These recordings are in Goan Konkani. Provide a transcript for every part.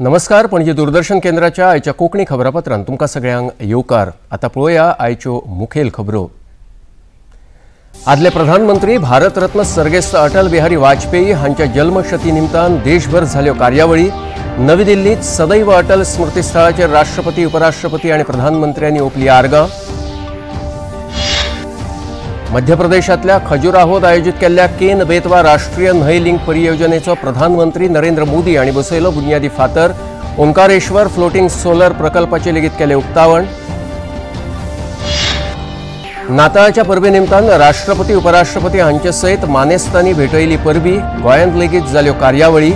नमस्कार, पणजी दूरदर्शन केंद्राच्या आयच्या कोंकणी खबरापत्रान तुमकां सगळ्यांक येवकार। आतां पळोवया आयच्यो मुखेल खबरो। आदले प्रधानमंत्री भारतरत्न सर्गेस्त अटल बिहारी वाजपेयी हांच्या जल्मशती निमतान देशभर जाल्यो कार्यावळी। नवी दिल्लीत सदैव अटल स्मृतीस्थळाचेर राष्ट्रपती, उपराष्ट्रपती आनी प्रधानमंत्र्यांनी ओंपली आर्गां। मध्य प्रदेशांतल्या खजुराहोत आयोजित केल्ल्या केन बेतवा राष्ट्रीय न्हंय लिंक परियोजनेचो प्रधानमंत्री नरेंद्र मोदी हांणी बसयलो बुन्यादी फातर। ओंकारेश्वर फ्लोटिंग सोलर प्रकल्पाचे लेगीत केलें उक्तावण। नाताळाच्या परबे निमतान राष्ट्रपती, उपराष्ट्रपती हांचे सयत मानेस्तांनी भेटयली परबी। गोंयांत लेगीत जाल्यो कार्यावळी।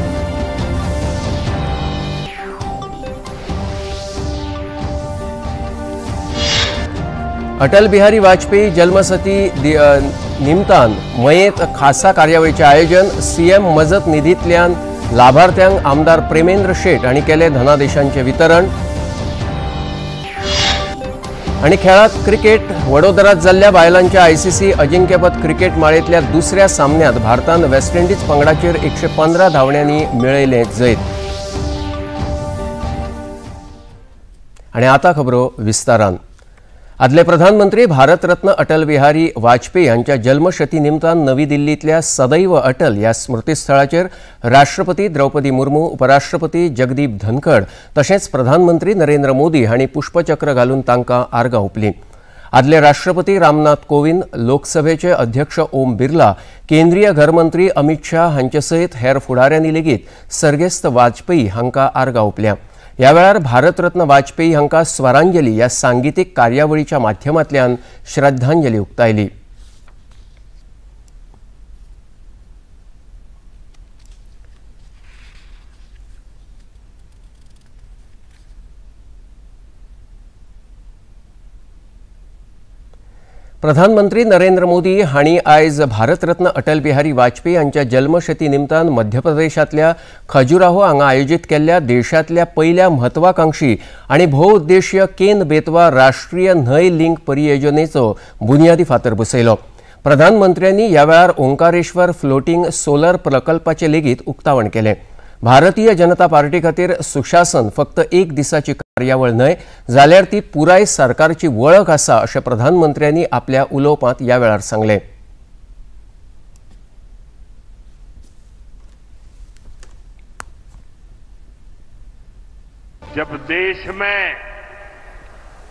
अटल बिहारी वाजपेयी जन्मसती निमतान मयेंत खासा कार्यावळीचें आयोजन। सीएम मजत निधींतल्यान लाभार्थ्यांक आमदार प्रेमेंद्र शेट हांणी केलें धनादेशांचें वितरण। आनी खेळांत क्रिकेट। वडोदरात जाल्ल्या बायलांच्या आयसीसी अजिंक्यपद क्रिकेट माळेंतल्या दुसऱ्या सामन्यांत भारतान वेस्ट इंडिज पंगडाचेर 115 धांवड्यांनी मेळयलें जैत। आनी आतां खबरो विस्तारान। आदले प्रधानमंत्री भारतरत्न अटल बिहारी वाजपेयी हांच्या जल्मशती निमतान नवी दिल्लींतल्या सदैव अटल ह्या स्मृतीस्थळाचेर राष्ट्रपती द्रौपदी मुर्मू, उपराष्ट्रपती जगदीप धनखड तशेंच प्रधानमंत्री नरेंद्र मोदी हांणी पुष्पचक्र घालून तांकां आर्गां ओंपलीं। आदले राष्ट्रपती रामनाथ कोविंद, लोकसभेचे अध्यक्ष ओम बिर्ला, केंद्रीय घरमंत्री अमित शाह हांचे सयत हेर फुडाऱ्यांनी लेगीत सर्गेस्त वाजपेयी हांकां आर्गां ओंपल्या। ह्या वेळार भारतरत्न वाजपेयी हांकां स्वरांजली ह्या सांगीतिक कार्यावळीच्या माध्यमांतल्यान श्रद्धांजली उक्तायली। प्रधानमंत्री नरेंद्र मोदी हांणी आयज भारतरत्न अटल बिहारी वाजपेयी हांच्या जल्मशती निमतान मध्य प्रदेशांतल्या खजुराहो हांगा आयोजित केल्ल्या देशांतल्या पयल्या म्हत्वाकांक्षी आनी भोवउद्देशीय केन बेतवा राष्ट्रीय न्हंय लिंक परियोजनेचो बुन्यादी फातर बसयलो। प्रधानमंत्र्यांनी ह्या वेळार ओंकारेश्वर फ्लोटिंग सोलर प्रकल्पाचें लेगीत उक्तावण केलें। भारतीय जनता पार्टी खातीर सुशासन फक्त एक दिसाची कार्यावळ न्हय जाल्यार ती पुराय सरकारची वळख आसा अशें प्रधानमंत्र्यांनी आपल्या उलोवपांत ह्या वेळार सांगलें। जब देश में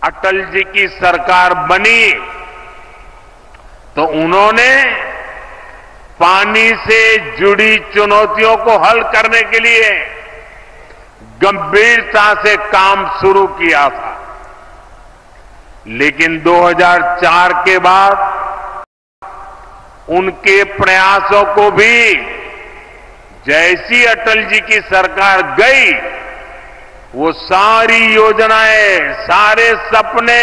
अटल जी की सरकार बनी तो उन्होंने पानी से जुड़ी चुनौतियों को हल करने के लिए गंभीरता से काम शुरू किया था, लेकिन 2004 के बाद उनके प्रयासों को भी जैसी अटल जी की सरकार गई वो सारी योजनाएं, सारे सपने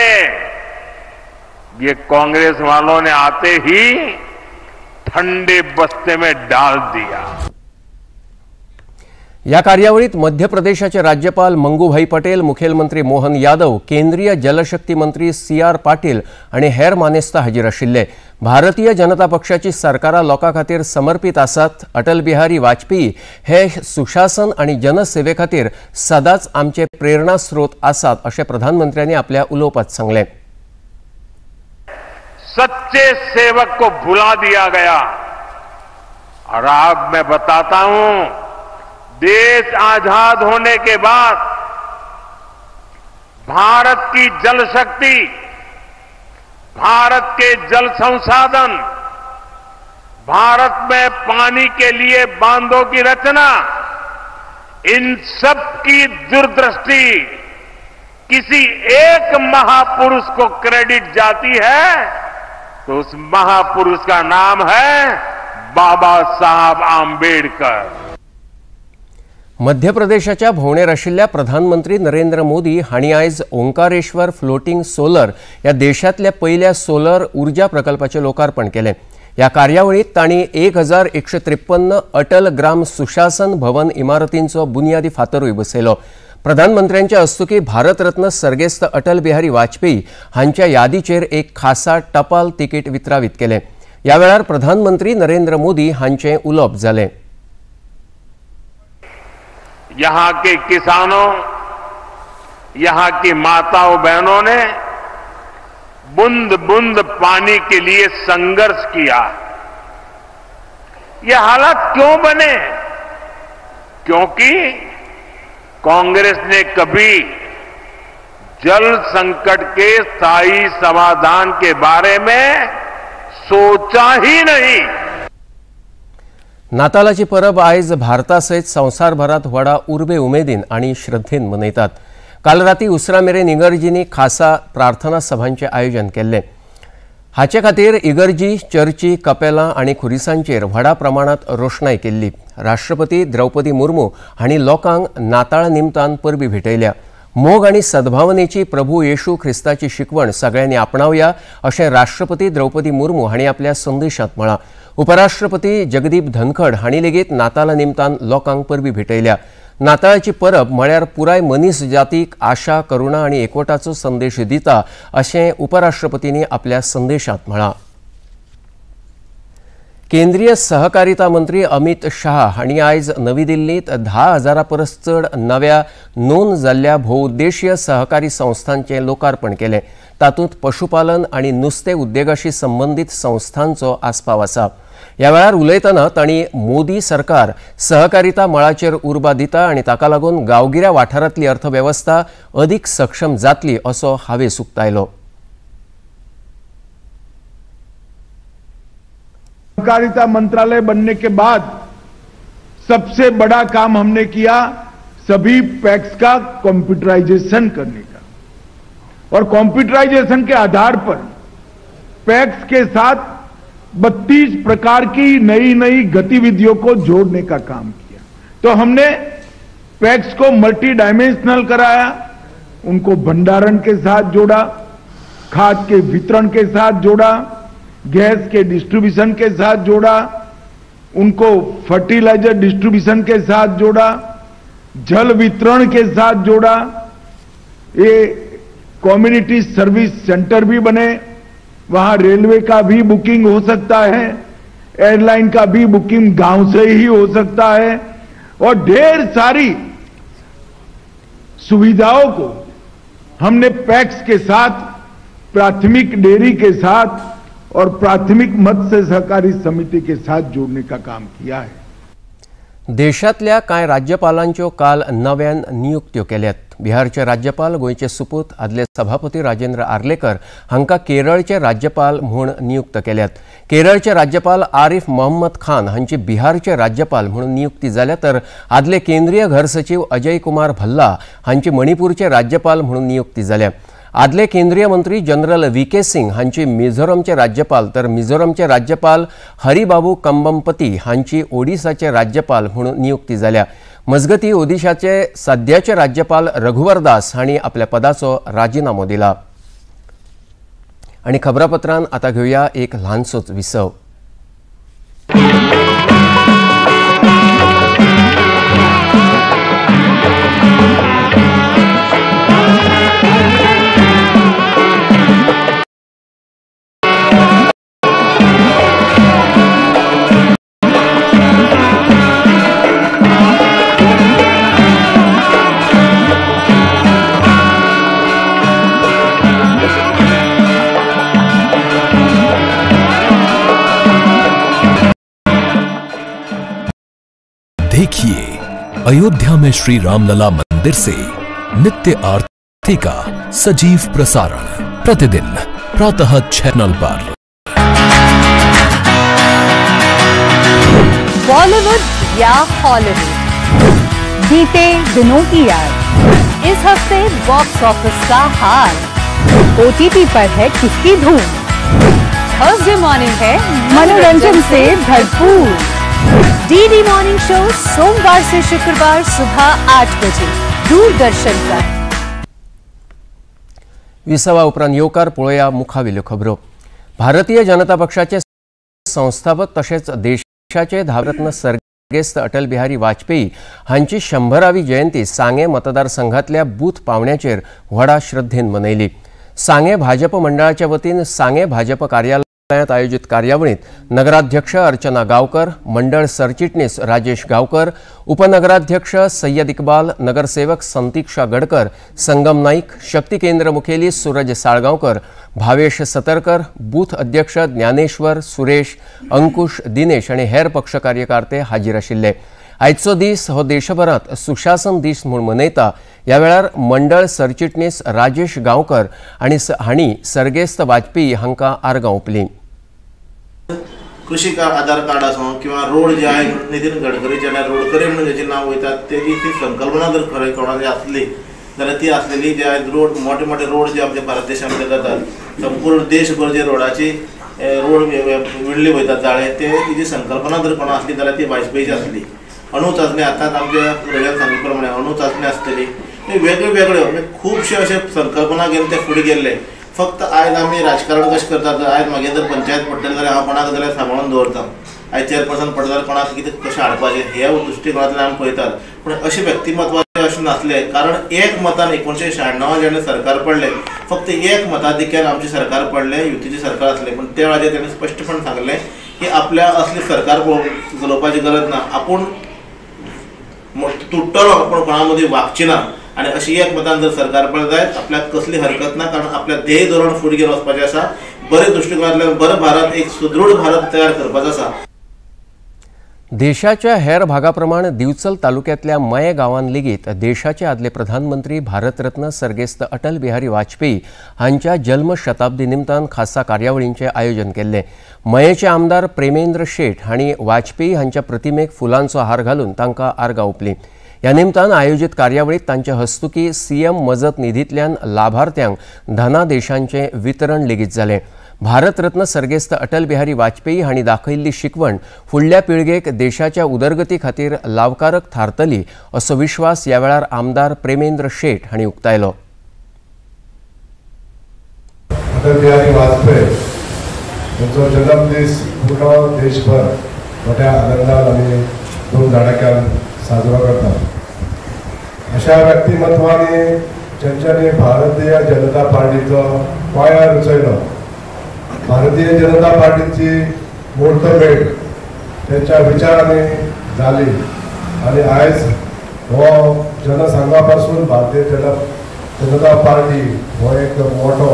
ये कांग्रेस वालों ने आते ही ठंडे बस्ते में डाल दिया। या कार्यावळीत मध्य प्रदेशाचे राज्यपाल मंगूभाई पटेल, मुखेलमंत्री मोहन यादव, केंद्रीय जलशक्ती मंत्री सी आर पाटील आनी हेर मानेस्त हाजीर आशिल्ले। भारतीय जनता पक्षाची सरकारां लोकां खातीर समर्पित आसात। अटल बिहारी वाजपेयी हे सुशासन आनी जनसेवे खातीर सदांच आमचे प्रेरणा स्रोत आसात अशें प्रधानमंत्र्यांनी आपल्या उलोवपांत सांगलें। सच्चे सेवक को भुला दिया गया और आज मैं बताता हूं, देश आजाद होने के बाद भारत की जल शक्ति, भारत के जल संसाधन, भारत में पानी के लिए बांधों की रचना, इन सब की दूरदृष्टि किसी एक महापुरुष को क्रेडिट जाती है तो उस महापुरुष का नाम है बाबा साहब आंबेडकर। मध्य प्रदेशाच्या भोंवडेर आशिल्ल्या प्रधानमंत्री नरेंद्र मोदी हांणी आयज ओंकारेश्वर फ्लोटिंग सोलर ह्या देशांतल्या पयल्या सोलर ऊर्जा प्रकल्पाचें लोकार्पण केलें। ह्या कार्यावळींत तांणी 1153 अटल ग्राम सुशासन भवन इमारतींचो बुन्यादी फातरूय बसयलो। प्रधानमंत्र्यांच्या हस्तुकी भारतरत्न सर्गेस्त अटल बिहारी वाजपेयी हांच्या यादीचेर एक खासा टपाल तिकीट वितरावीत केलें। ह्या वेळार प्रधानमंत्री नरेंद्र मोदी हांचें उलोवप जालें। यहां के किसानों, यहां की माताओं बहनों ने बूंद बूंद पानी के लिए संघर्ष किया। ये हालात क्यों बने? क्योंकि कांग्रेस ने कभी जल संकट के स्थायी समाधान के बारे में सोचा ही नहीं। नातालाची परब आयज भारता सयत संवसारभरात व्हडा उर्बे उमेदीन आनी श्रद्धेन मनयतात। काल राती उसरा मेरेन इगर्जींनी खासा प्रार्थना सभांचें आयोजन केल्लें। हाचे खातीर इगर्जी, चर्ची, कपेलां आनी खुरिसांचेर व्हडा प्रमाणांत रोशणाय केल्ली। राष्ट्रपती द्रौपदी मुर्मू हांणी लोकांक नाताळा निमतान परबी भेटयल्या। मोग आनी सद्भावनेची प्रभू येशू ख्रिस्ताची शिकवण सगळ्यांनी आपणावया अशें राष्ट्रपती द्रौपदी मुर्मू हांणी आपल्या संदेशांत म्हळां। उपराष्ट्रपती जगदीप धनखड हांणी लेगीत नाताळा निमतान लोकांक परबी भेटयल्या। नाताळाची परब म्हळ्यार पुराय मनीस जातीक आशा, करुणा आनी एकवटाचो संदेश दिता अशें उपराष्ट्रपतींनी आपल्या संदेशांत म्हळां। केंद्रीय सहकारिता मंत्री अमित शाह हांणी आयज नवी दिल्लींत 10,000 परस चड नव्या नोंद जाल्ल्या भोवउद्देशीय सहकारी संस्थांचें लोकार्पण केलें। तातूंत पशुपालन आनी नुस्तें उद्देगाशी संबंदीत संस्थांचो आस्पाव आसा। ह्या वेळार उलयतना तांणी मोदी सरकार सहकारिता मळाचेर उर्बा दिता आनी ताका लागून गांवगिऱ्या वाठारांतली अर्थवेवस्था अदीक सक्षम जातली असो हावेस उक्तायलो। सहकारिता मंत्रालय बनने के बाद सबसे बड़ा काम हमने किया सभी पैक्स का कंप्यूटराइजेशन करने का, और कंप्यूटराइजेशन के आधार पर पैक्स के साथ 32 प्रकार की नई नई गतिविधियों को जोड़ने का काम किया। तो हमने पैक्स को मल्टी डायमेंशनल कराया, उनको भंडारण के साथ जोड़ा, खाद के वितरण के साथ जोड़ा, गैस के डिस्ट्रीब्यूशन के साथ जोड़ा, उनको फर्टिलाइजर डिस्ट्रीब्यूशन के साथ जोड़ा, जल वितरण के साथ जोड़ा। ये कम्युनिटी सर्विस सेंटर भी बने, वहां रेलवे का भी बुकिंग हो सकता है, एयरलाइन का भी बुकिंग गांव से ही हो सकता है, और ढेर सारी सुविधाओं को हमने पैक्स के साथ, प्राथमिक डेयरी के साथ और प्राथमिक मत्स्य सहकारी समिति के साथ जोड़ने का काम किया है। देशांतल्या कांय राज्यपालांच्यो काल नव्यान नियुक्त्यो केल्यात। बिहारचे राज्यपाल गोंयचे सुपूत आदले सभापती राजेंद्र आर्लेकर हांकां केरळचे राज्यपाल म्हूण नियुक्त केल्यात। केरळचे राज्यपाल आरिफ मोहम्मद खान हांची बिहारचे राज्यपाल म्हणून नियुक्ती जाल्या, तर आदले केंद्रीय घर सचिव अजय कुमार भल्ला हांची मणिपूरचे राज्यपाल म्हणून नियुक्ती जाल्या। आदले केंद्रीय मंत्री जनरल व्ही के सिंग हांची मिझोरमचे राज्यपाल, तर मिझोरमचे राज्यपाल हरिबाबू कंबमपती हांची ओडिशाचे राज्यपाल म्हणून नियुक्ती जाल्या। मजगती ओडिशाचे सद्याचे राज्यपाल रघुवर दास हांणी आपल्या पदाचो राजीनामो दिला। आनी खबरापत्रान आतां घेवया एक ल्हानसोच विसव। देखिए अयोध्या में श्री रामलला मंदिर से नित्य आरती का सजीव प्रसारण प्रतिदिन प्रातः 6 पर। बॉलीवुड या हॉलीवुड, बीते दिनों की याद, इस हफ्ते बॉक्स ऑफिस का हाल, ओटीटी पर है किसकी धूम, थर्सडे मॉर्निंग है मनोरंजन से भरपूर। डीडी मॉर्निंग शो सोमवार से शुक्रवार सुबह 8 बजे दूरदर्शन पर। विसवा उपरांत येवकार पळोवया मुखावेल्यो खबरो। भारतीय जनता पक्षाचे संस्थापक तशेंच देशाचे धारत्न सर्गेस्त अटल बिहारी वाजपेयी हांची 100वी जयंती सांगे मतदारसंघातल्या बूथ पावण्याचेर व्हडा श्रद्धेन मनयली। सांगे भाजप मंडळाच्या वतीन सांगे भाजप कार्यालय कार्यालयांत आयोजित कार्यावळींत नगराध्यक्ष अर्चना गांवकर, मंडळ सरचिटणीस राजेश गांवकर, उपनगराध्यक्ष सय्यद इकबाल, नगरसेवक संतिक्षा गडकर, संगम नाईक, शक्ती केंद्र मुखेली सूरज साळगांवकर, भावेश सतरकर, बूथ अध्यक्ष ज्ञानेश्वर, सुरेश, अंकुश, दिनेश आनी हेर पक्ष कार्यकर्ते हाजीर आशिल्ले। आयचो दीस हो देशभरांत सुशासन दीस म्हूण मनयता। ह्या वेळार मंडळ सरचिटणीस राजेश गांवकर हांणी सर्गेस्त वाजपेयी हांकां आर्गां ओंपलीं। कृषी आधार कार्ड आसूं किंवा रोड जे आहे नितीन गडकरी जेन्ना रोडकरी म्हणून जेचे नाव वयता तेजी ती संकल्पना जर खरें कोणाची आसली जाल्यार ती आसलेली जे आयज रोड मोठे मोठे रोड जे आमच्या भारत देशां भितर जातात, संपूर्ण देशभर जे रोडाची रोड विणले वयतात जाळे, ते तिजी संकल्पना जर कोणा आसली जाल्यार ती वाजपेयीची आसली। अणू चांचणी आतांच आमच्या रजान सांगिल्ले प्रमाणे अणू चांचणी आसतली, वेगळ्यो वेगळ्यो म्हणजे खुबशे अशे संकल्पना घेवन ते फुडें गेल्ले। फक्त आयज आमी राजकारण कशें करतात, आयज मागीर जर पंचायत पडटली जाल्यार हांव कोणाक जाल्यार सांबाळून दवरता, आयज चेअरपर्सन पडटा जाल्यार कोणाक कितें कशें हाडपाचें ह्या दृश्टिकोणांतल्यान आमी पळयतात। पूण अशें व्यक्तिमत्वाचें अशें नासलें, कारण एक मतान 1996 जेन्ना सरकार पडलें फक्त एक मताधिक्यान आमचें सरकार पडलें, युतीचें सरकार आसलें। पूण त्या वेळाचेर तेणें स्पश्टपण सांगलें की आपल्या असली सरकार चलोवपाची गरज ना, आपूण तुट्टलो पूण कोणा मदीं वागची ना आनी अशी एक मतान जर सरकार पडलें जायत आपल्याक कसली हरकत ना, कारण आपल्या ध्येय धोरण फुडें घेवन वचपाचें आसा, बरे दृश्टिकोणांतल्यान बरो भारत, एक सुदृढ भारत तयार करपाचो आसा। देशाच्या हेर भागाप्रमाण दिवचल तालुक्यातल्या मये गांवान लेगीत देशाचे आदले प्रधानमंत्री भारतरत्न सर्गेस्त अटल बिहारी वाजपेयी हांच्या जल्मशताब्दी निमतान खासा कार्यावळींचें आयोजन केल्लें। मयेचे आमदार प्रेमेंद्र शेट हांणी वाजपेयी हांच्या प्रतिमेक फुलांचो हार घालून तांकां आर्गां ओंपलीं। ह्या निमतान आयोजित कार्यावळींत तांचे हस्तुकी सीएम मजत निधींतल्यान लाभार्थ्यांक धनादेशांचें वितरण लेगीत जालें। भारतरत्न सर्गेस्त अटल बिहारी वाजपेयी हांणी दाखयल्ली शिकवण फुडल्या पिळगेक देशाच्या उदरगती खातीर लावकारक थारतली असो विश्वास ह्या वेळार आमदार प्रेमेंद्र शेट हांणी उक्तायलो। अटल बिहारी वाजपेयी यांचो जन्मदीस पूर्ण देशभर मोठ्या आनंदान आनी धूमधडाक्यान साजरो करतात। अशा व्यक्तिमत्वांनी ज्यांच्यानी भारतीय जनता पार्टीचो पाया रुचयलो, भारतीय जनता पार्टीची मुहूर्तमेढ त्यांच्या विचारांनी झाली आणि आयज हो जनसंघापासून भारतीय जनता पार्टी हो एक मोठो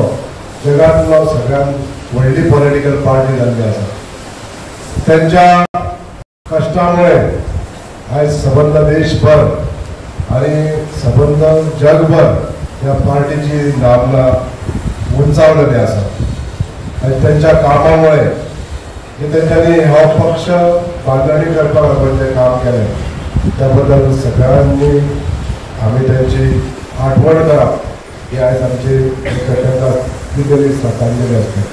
जगांतलो सगळ्यात व्हडली पॉलिटिकल पार्टी जाल्ली आसा। त्यांच्या कष्टामुळे आयज सबंद देशभर आणि सबंद जगभर ह्या पार्टीची नामना उंचावलेली आसा आनी त्यांच्या कामामुळे जे तेंच्यांनी हो पक्ष बांदणी करपाक लागून जे काम केलें त्याबद्दल सगळ्यांनी आमी त्यांची आठवण करप ही आयज आमची तांकां दिलेली श्रद्धांजली आसता।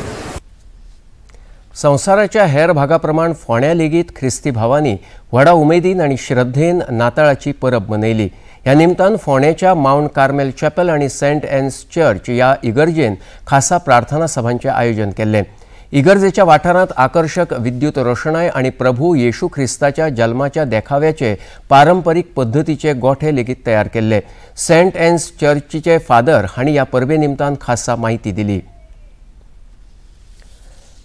संवसाराच्या हेर भागाप्रमाण फोंड्या लेगीत ख्रिस्ती भावांनी व्हडा उमेदीन आनी श्रद्धेन नाताळाची परब मनयली। ह्या निमतान फोंड्याच्या मावंट कार्मेल चॅपल आनी सेंट एन्स चर्च ह्या इगर्जेन खासा प्रार्थना सभांचें आयोजन केल्लें। इगर्जेच्या वाठारांत आकर्शक विद्युत रोशणाय आनी प्रभू येशू ख्रिस्ताच्या जल्माच्या देखाव्याचे पारंपरीक पद्दतीचे गोठे लेगीत तयार केल्ले। सेंट एन्स चर्चीचे फादर हांणी ह्या परबे निमतान खासा म्हायती दिली।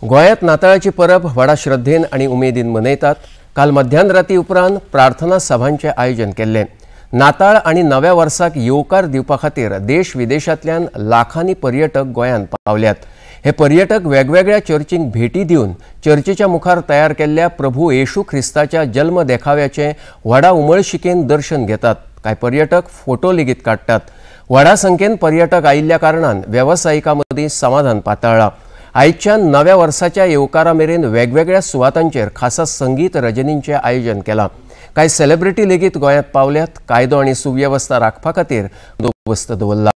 गोंयांत नाताळाची परब व्हडा श्रद्धेन आनी उमेदीन मनयतात। काल मध्यान राती उपरांत प्रार्थना सभांचें आयोजन केल्लें। नाताळ आनी नव्या वर्साक येवकार दिवपा खातीर देश विदेशांतल्यान लाखांनी पर्यटक गोंयांत पावल्यात। हे पर्यटक वेगवेगळ्या चर्चींक भेटी दिवन चर्चीच्या मुखार तयार केल्ल्या प्रभू येशू ख्रिस्ताच्या जल्म देखाव्याचें व्हडा उमळशिकेन दर्शन घेतात। कांय पर्यटक फोटो लेगीत काडटात। व्हडा संख्येन पर्यटक आयिल्ल्या कारणान वेवसायिकां मदीं समाधान पातळ्ळां। आयच्यान नव्या वर्साच्या येवकारा मेरेन वेगवेगळ्या सुवातांचेर खासा संगीत रजनींचें आयोजन केलां। कांय सेलिब्रिटी लेगीत गोंयांत पावल्यात। कायदो आनी सुवेवस्था राखपा खातीर बंदोबस्त दवरला।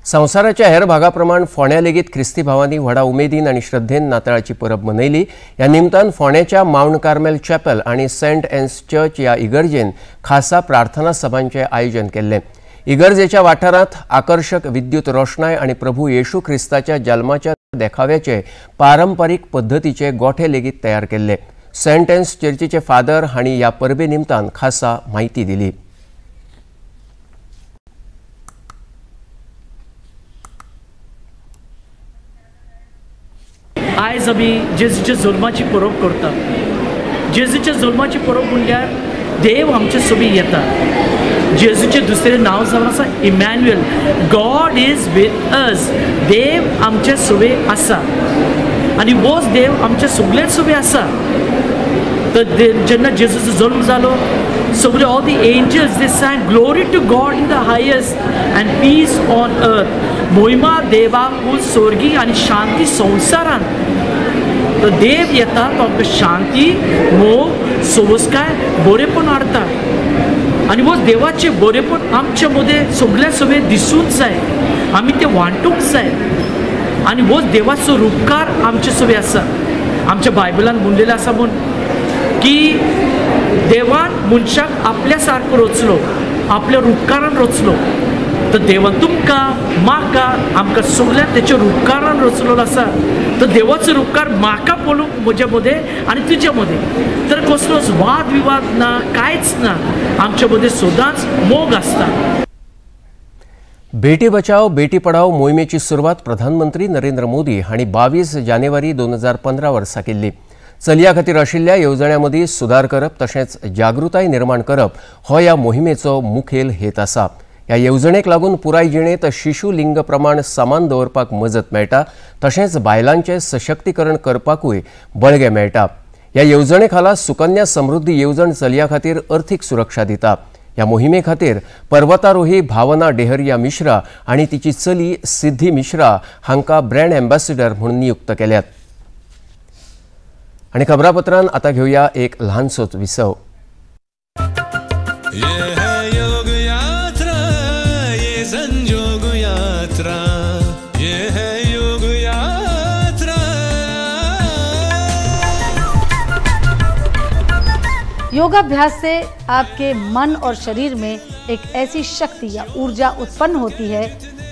संवसाराच्या हेर भागाप्रमाण फोंड्या लेगीत ख्रिस्ती भावांनी व्हडा उमेदीन आनी श्रद्धेन नाताळाची परब मनयली। ह्या निमतान फोंड्याच्या मावंट कार्मेल चॅपल आनी सेंट एन्स चर्च ह्या इगर्जेन खासा प्रार्थना सभांचें आयोजन केल्लें। इगर्जेच्या वाठारांत आकर्शक विद्युत रोशणाय आनी प्रभू येशू ख्रिस्ताच्या जल्माच्या देखाव्याचे पारंपरीक पद्दतीचे गोठे लेगीत तयार केल्ले. सेंट एन्स चर्चीचे फादर हांणी ह्या परबे निमतान खासा म्हायती दिली. आयज आमी जेजूच्या जल्माची परब करता. जेजूच्या जल्माची परब म्हणल्यार देव आमचे सोबी येता. जेजूचें दुसरें नांव जावन आसा Emmanuel, God is with us. देव आमचे सोबे आसा आनी होच देव आमचे सगळ्याच सोबे आसा. तर जेन्ना जेजूचो जल्म जालो सगळे all the angels they sang glory to God in the highest and peace on earth. मोहिमा देवाक स्वर्गी आनी शांती संवसारान. तर देव येता तो आमकां शांती, मोग, सोबसकाय, बरेपण हाडटा आनी हो देवाचें बरेपण आमच्या मदें सगळ्या सगळें दिसूंक जाय, आमी तें वांटूंक जाय आनी हो देवाचो रुपकार आमचे सगळें आसा. आमच्या बायबलान म्हणलेलें आसा म्हूण की देवान मनशाक आपल्या सारको रचलो, आपल्या रुपकारान रचलो. तर देवान तुमकां म्हाका आमकां सगळ्यांक तेच्या रुपकारान रचलेलो आसा. तर देवाचो रुपकार म्हाका पळोवंक म्हज्या मदें आनी तुज्या मदें. तर कसलोच वाद विवाद ना, कांयच ना, आमच्या मदें सदांच मोग आसता. बेटी बचाओ बेटी पढाओ मोहिमेची सुरवात प्रधानमंत्री नरेंद्र मोदी हांणी 22 जानेवारी 2015 वर्सा केल्ली. चलयां खातीर आशिल्ल्या येवजण्यां मदीं सुदार करप तशेंच जागृताय निर्माण करप हो ह्या मोहिमेचो मुखेल हेत आसा. ह्या येवजणेक लागून पुराय जिणेंत शिशू लिंग प्रमाण समान दवरपाक मजत मेळटा तशेंच बायलांचें सशक्तीकरण करपाकूय बळगें मेळटा. ह्या येवजणे खाला सुकन्या समृद्धी येवजण चलयां खातीर अर्थीक सुरक्षा दिता. ह्या मोहिमे खातीर पर्वतारोही भावना डेहरिया मिश्रा आनी तिची चली सिद्धी मिश्रा हांकां ब्रँड एम्बॅसिडर म्हूण नियुक्त केल्यात. आनी खबरापत्रान आतां घेवया एक ल्हानसोच विसव. योगाभ्यास से आपके मन और शरीर में एक ऐसी शक्ति या ऊर्जा उत्पन्न होती है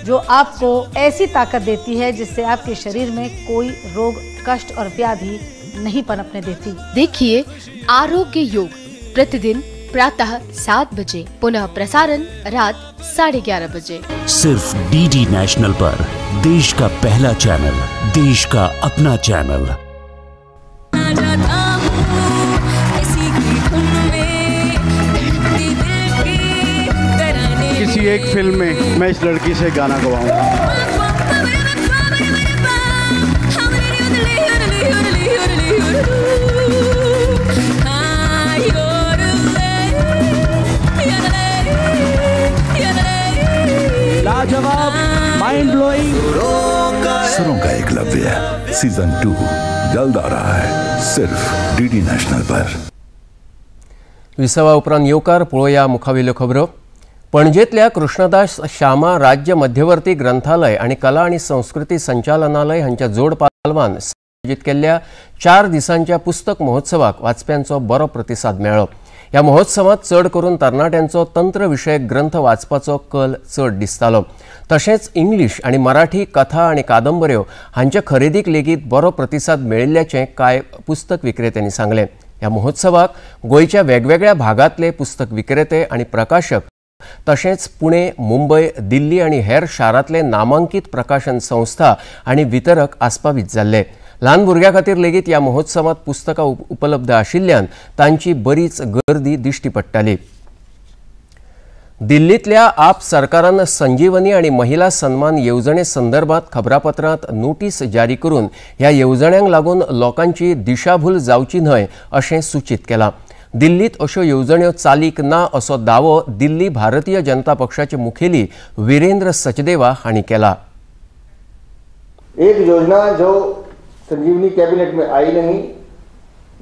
जो आपको ऐसी ताकत देती है जिससे आपके शरीर में कोई रोग, कष्ट और व्याधि नहीं पनपने देती। देखिए आरोग्य योग प्रतिदिन प्रातः 7 बजे, पुनः प्रसारण रात 11:30 बजे, सिर्फ डीडी नेशनल पर। देश का पहला चैनल, देश का अपना चैनल। किसी एक फिल्म में मैं इस लड़की से गाना गवाऊंगा। लाजवाब, माइंड ब्लोइंग। सुरों का एकलव्य सीजन 2 जल्द आ रहा है, सिर्फ डीडी नेशनल पर। विसवा उपरांत येवकार पळोवया मुखावेल्यो खबरो। पणजेंतल्या कृष्णदास श्यामा राज्य मध्यवर्ती ग्रंथालय आनी कला आनी संस्कृती संचालनालय हांच्या जोड पालवान आयोजीत केल्ल्या 4 दिसांच्या पुस्तक महोत्सवाक वाचप्यांचो बरो प्रतिसाद मेळ्ळो। ह्या महोत्सवात चड करून तरणाट्यांचो तंत्रविशयक ग्रंथ वाचपाचो कल चड दिसतालो। तशेंच इंग्लीश आनी मराठी कथा आनी कादंबऱ्यो हांचे खरेदीक लेगीत बरो प्रतिसाद मेळिल्ल्याचें कांय पुस्तक विक्रेत्यांनी सांगलें। ह्या महोत्सवाक गोंयच्या वेगवेगळ्या भागांतले पुस्तक विक्रेते आनी प्रकाशक तशेंच पुणे, मुंबय, दिल्ली आनी हेर शारांतले नामांकीत प्रकाशन संस्था आनी वितरक आस्पावीत जाल्ले। ल्हान भुरग्यां खातीर लेगीत ह्या महोत्सवात पुस्तकां उपलब्ध आशिल्ल्यान तांची बरीच गर्दी दिश्टी पडटाली। दिल्लींतल्या आप सरकारान संजीवनी आनी महिला सन्मान येवजणे संदर्भात खबरापत्रांत नोटीस जारी करून ह्या येवजण्यांक लागून लोकांची दिशाभूल जावची न्हय अशें सूचीत केलां। दिल्लीत अश्यो येवजण्यो चालीक ना असो दावो दिल्ली भारतीय जनता पक्षाचे मुखेली वीरेंद्र सचदेवा हांणी केला। एक योजना जो संजीवनी कैबिनेट में आई नहीं,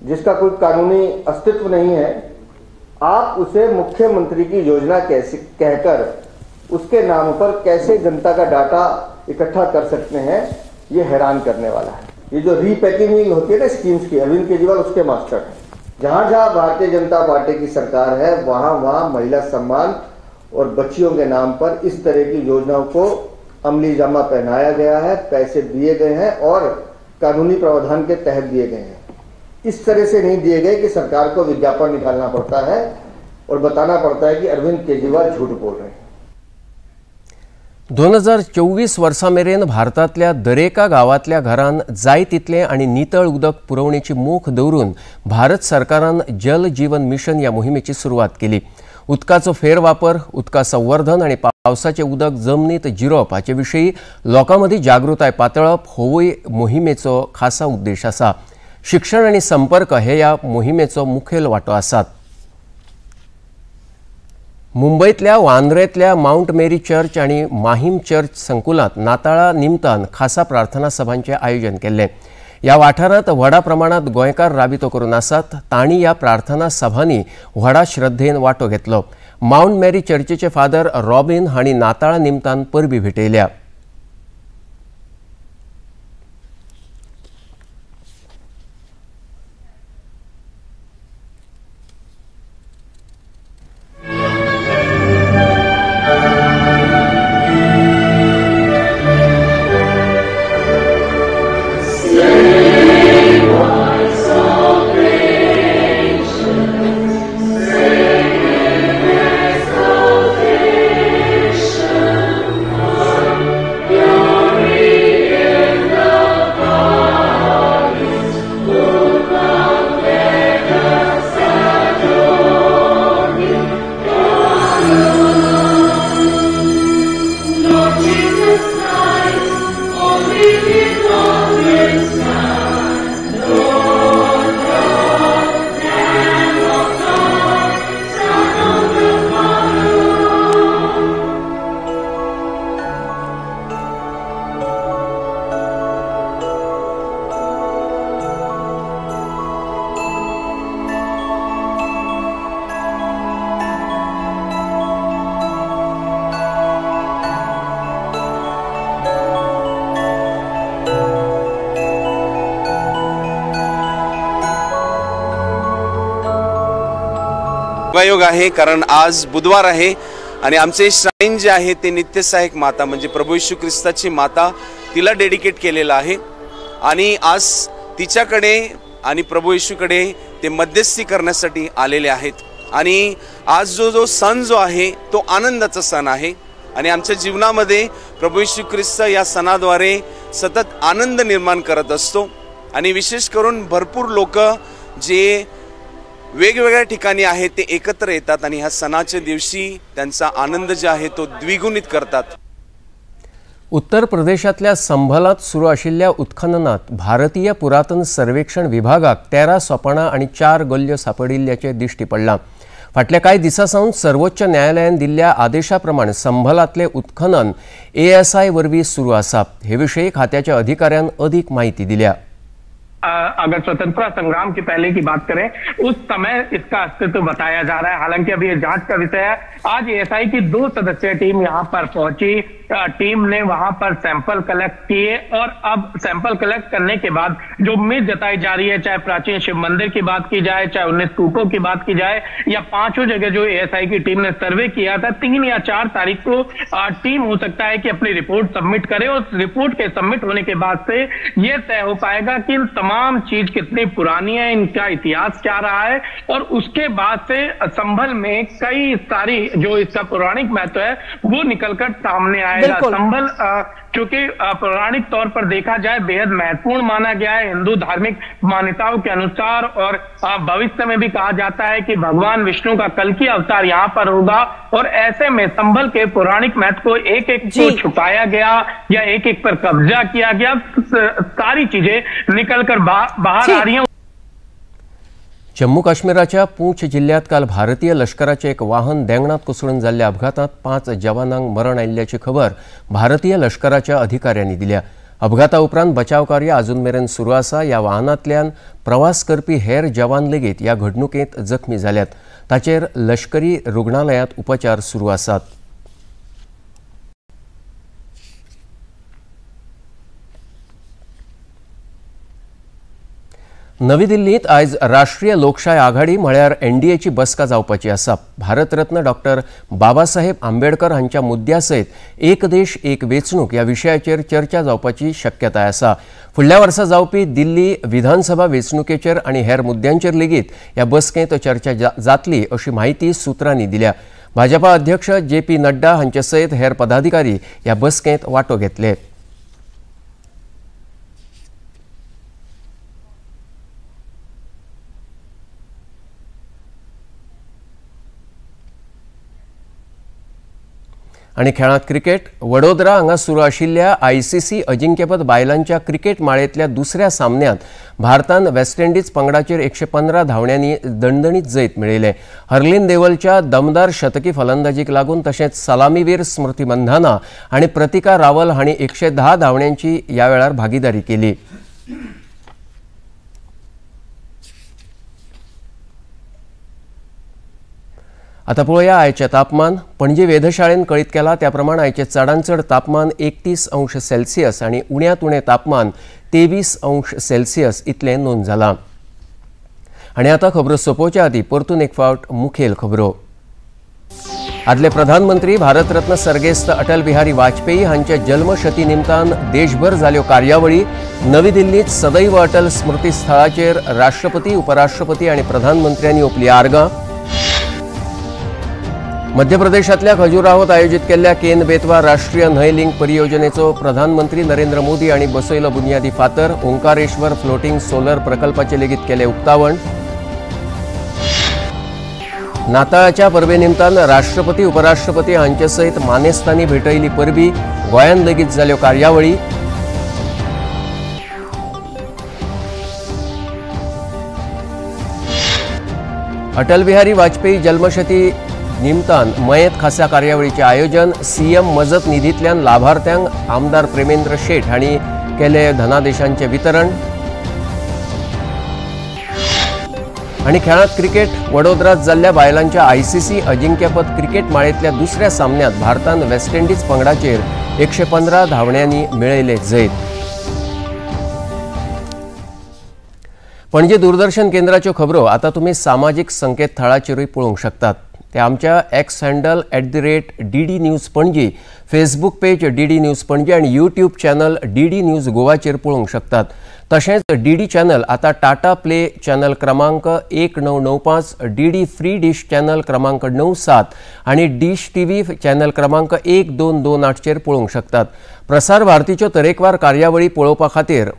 जिसका कोई कानूनी अस्तित्व नहीं है, आप उसे मुख्यमंत्री की योजना कैसे कहकर उसके नाम पर कैसे जनता का डाटा इकट्ठा कर सकते हैं, ये हैरान करने वाला है। ये जो रीपैकिंग होती है ना स्कीम्स की, अरविंद केजरीवाल उसके मास्टर हैं। जहाँ जहाँ भारतीय जनता पार्टी की सरकार है वहाँ वहाँ महिला सम्मान और बच्चियों के नाम पर इस तरह की योजनाओं को अमली जामा पहनाया गया है, पैसे दिए गए हैं और कानूनी प्रावधान के तहत दिए गए हैं। इस तरह से नहीं दिए गए कि सरकार को विज्ञापन निकालना पड़ता है और बताना पड़ता है कि अरविंद केजरीवाल झूठ बोल रहे हैं। 2024 वर्सा मेरेन भारतांतल्या दरेका गांवांतल्या घरान जाय तितलें आनी नितळ उदक पुरवणेची मोख दवरून भारत सरकारान जल जीवन मिशन ह्या मोहिमेची सुरवात केली। उदकाचो फेरवापर, उदका संवर्धन आनी पावसाचें उदक जमनीत जिरोवप हाचे विशीं लोकां मदीं जागृताय पातळप होवूय मोहिमेचो खासा उद्देश आसा। शिक्षण आनी संपर्क हे ह्या मोहिमेचो मुखेल वांटो आसात। मुंबईतल्या वांद्रेतल्या माउंट मेरी चर्च आणि माहीम चर्च संकुलात नाताळा निमतान खासा प्रार्थना सभांचे आयोजन केल्लें। ह्या वाठारांत व्हडा प्रमाणात गोंयकार राबितो करून आसात। तांणी ह्या प्रार्थना सभांनी व्हडा श्रद्धेन वांटो घेतलो। माउंट मेरी चर्चीचे फादर रॉबिन हांणी नाताळा निमतान परबी भेटयल्या। योग आहे, कारण आज बुधवार आहे आणि आमचे श्राइन जे आहे ते नित्यसहायक माता म्हणजे प्रभू येशू ख्रिस्ताची माता तिला डेडिकेट केलेलं आहे आणि आज तिच्याकडे आणि प्रभू येशूकडे ते मध्यस्थी करण्यासाठी आलेले आहेत। आणि आज जो जो सण जो आहे तो आनंदाचा सण आहे आणि आमच्या जीवनामध्ये प्रभू येशू ख्रिस्त या सणाद्वारे सतत आनंद निर्माण करत असतो। आणि विशेष करून भरपूर लोक जे वेगवेगळ्या ठिकाणी आहेत ते एकत्र येतात आणि ह्या सणाच्या दिवशी त्यांचा आनंद जो आहे तो द्विगुणित करतात। उत्तर प्रदेशातल्या संभलात सुरू आशिल्ल्या उत्खननात भारतीय पुरातन सर्वेक्षण विभागाक 13 सोपाणां आनी 4 गल्ल्यो सांपडिल्ल्याचें दिश्टी पडलां। फाटल्या कांय दिसां सावन सर्वोच्च न्यायालयान दिल्ल्या आदेशा प्रमाण संभलातलें उत्खनन एएसआय वरवीं सुरू आसा। हे विशीं खात्याच्या अधिकाऱ्यान अदीक म्हायती दिल्या। अगर स्वतंत्रता संग्राम के पहले की बात करें उस समय इसका अस्तित्व बताया जा रहा है। हालांकि अभी ये जांच का विषय है। आज एएसआई की 2 सदस्यीय टीम यहां पर पहुंची। टीम ने वहां पर सैंपल कलेक्ट किए और अब सैंपल कलेक्ट करने के बाद जो उम्मीद जताई जा रही है, चाहे प्राचीन शिव मंदिर की बात की जाए, चाहे 19 स्तूपों की बात की जाए, या 5 जगह जो एएसआई की टीम ने सर्वे किया था, 3 या 4 तारीख को टीम हो सकता है कि अपनी रिपोर्ट सबमिट करे और रिपोर्ट के सबमिट होने के बाद से यह तय हो पाएगा कि तमाम चीज कितनी पुरानी है, इनका इतिहास क्या रहा है और उसके बाद से संभल में कई सारी जो इसका पौराणिक महत्व है वो निकलकर सामने आएगा। संभल चूंकि पौराणिक तौर पर देखा जाए बेहद महत्वपूर्ण माना गया है हिंदू धार्मिक मान्यताओं के अनुसार और भविष्य में भी कहा जाता है कि भगवान विष्णु का कल्कि अवतार यहाँ पर होगा और ऐसे में संभल के पौराणिक महत्व को एक एक को छुपाया गया या एक एक पर कब्जा किया गया, सारी चीजें निकलकर बाहर आ रही हैं। जम्मू काश्मीराच्या पूंछ जिल्ह्यात काल भारतीय लष्कराचे एक वाहन देंगणात कोसळून जाल्ल्या अपघातात 5 जवानांक मरण आयिल्ल्याची खबर भारतीय लष्कराच्या अधिकाऱ्यांनी दिल्या। अपघाता उपरांत बचाव कार्य अजून मेरेन सुरू आसा। ह्या वाहनांतल्यान प्रवास करपी हेर जवान लेगीत ह्या घडणुकेंत जखमी जाल्यात। ताचेर लष्करी रुग्णालयांत उपचार सुरू आसात। नवी दिल्लींत आयज राष्ट्रीय लोकशाय आघाडी म्हळ्यार एनडीएची बसका जावपाची आसा. भारतरत्न डॉक्टर बाबासाहेब आंबेडकर हांच्या मुद्द्या सयत एक देश एक वेंचणूक ह्या विशयाचेर चर्चा जावपाची शक्यताय आसा. फुडल्या वर्सा जावपी दिल्ली विधानसभा वेंचणुकेचेर आनी हेर मुद्द्यांचेर लेगीत ह्या बसकेंत चर्चा जातली अशी म्हायती सुत्रांनी दिल्या. भाजपा अध्यक्ष जे पी नड्डा हांचे सयत हेर पदाधिकारी ह्या बसकेंत वांटो घेतले. आनी खेळांत क्रिकेट. वडोदरा हांगा सुरू आशिल्ल्या आयसीसी अजिंक्यपद बायलांच्या क्रिकेट माळेंतल्या दुसऱ्या सामन्यांत भारतान वेस्ट इंडिज पंगडाचेर 115 धांवड्यांनी दणदणीत जैत मेळयलें. हरलीन देवलच्या दमदार शतकी फलंदाजीक लागून तशेंच सलामीवीर स्मृती मंधाना आनी प्रतिका रावल हांणी 110 धांवड्यांची ह्या वेळार भागीदारी केली. आतां पळोवया आयचें तापमान. पणजे वेधशाळेन कळीत केलां त्या प्रमाण आयचें चडांत चड तापमान 31 अंश सेल्सियस आनी उण्यांत उणें तापमान 23 अंश सेल्सियस इतलें नोंद जालां. आनी आतां खबरो सोंपोवच्या आदीं परतून एक फावट मुखेल खबरो. आदले प्रधानमंत्री भारतरत्न सर्गेस्त अटल बिहारी वाजपेयी हांच्या जल्मशती निमतान देशभर जाल्यो कार्यावळी. नवी दिल्लींत सदैव अटल स्मृती स्थळाचेर राष्ट्रपती, उपराष्ट्रपती आनी प्रधानमंत्र्यांनी ओंपली आर्गां. मध्य प्रदेशांतल्या खजुराहोत आयोजित केल्ल्या केन बेतवा राष्ट्रीय न्हंय लिंक परियोजनेचो प्रधानमंत्री नरेंद्र मोदी हांणी बसयलो बुन्यादी फातर. ओंकारेश्वर फ्लोटिंग सोलर प्रकल्पाचें लेगीत केलें उक्तावण. नाताळाच्या परबे निमतान राष्ट्रपती, उपराष्ट्रपती हांचे सयत मानेस्तांनी भेटयली परबी. गोंयांत लेगीत जाल्यो कार्यावळी. अटल बिहारी वाजपेयी जल्मशती निमतान मयेंत खासा कार्यावळीचें आयोजन. सीएम मजत निधींतल्यान लाभार्थ्यांक आमदार प्रेमेंद्र शेट हांणी केलें धनादेशांचें वितरण. आनी खेळांत क्रिकेट. वडोदरात जाल्ल्या बायलांच्या आयसीसी अजिंक्यपद क्रिकेट माळेंतल्या दुसऱ्या सामन्यांत भारतान वेस्ट इंडिज पंगडाचेर 115 धांवड्यांनी मेळयलें जैत. पणजे दूरदर्शन केंद्राच्यो खबरो आतां तुमी सामाजीक संकेतथळाचेरूय पळोवंक शकतात. ते आमच्या X handle @DD News Panaji, Facebook page DD News Panaji आनी यूट्यूब चॅनल DD news गोवाचेर पळोवंक शकतात. तशेंच डीडी चॅनल आतां टाटा प्ले चॅनल क्रमांक 1995, डीडी फ्री डिश चॅनल क्रमांक 97 आनी डिश टीव्ही चॅनल क्रमांक 1228चेर पळोवंक शकतात. प्रसार भारतीच्यो तरेकवार कार्यावळी पळोवपा खातीर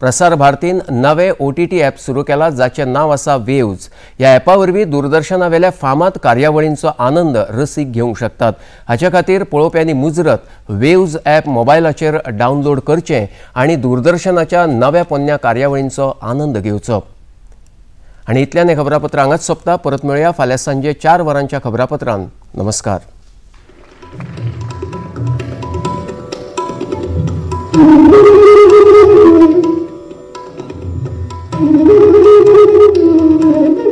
प्रसार भारतीन नवे OTT app सुरू केला जाचें नांव आसा वेव्ज. ह्या ॲपा वरवीं दूरदर्शनावेल्या फामाद कार्यावळींचो आनंद रसीक घेवंक शकतात. हाचे खातीर पळोवप्यांनी मुजरत वेव्ज ॲप मोबायलाचेर डावनलोड करचें आनी दूरदर्शनाच्या नव्या पोन्न्या कार्यावळींचो आनंद घेवचो. आनी इतल्यान हें खबरापत्र हांगाच सोंपता. परत मेळया फाल्यां सांजे 4 वरांच्या खबरापत्रान. नमस्कार. Thank you.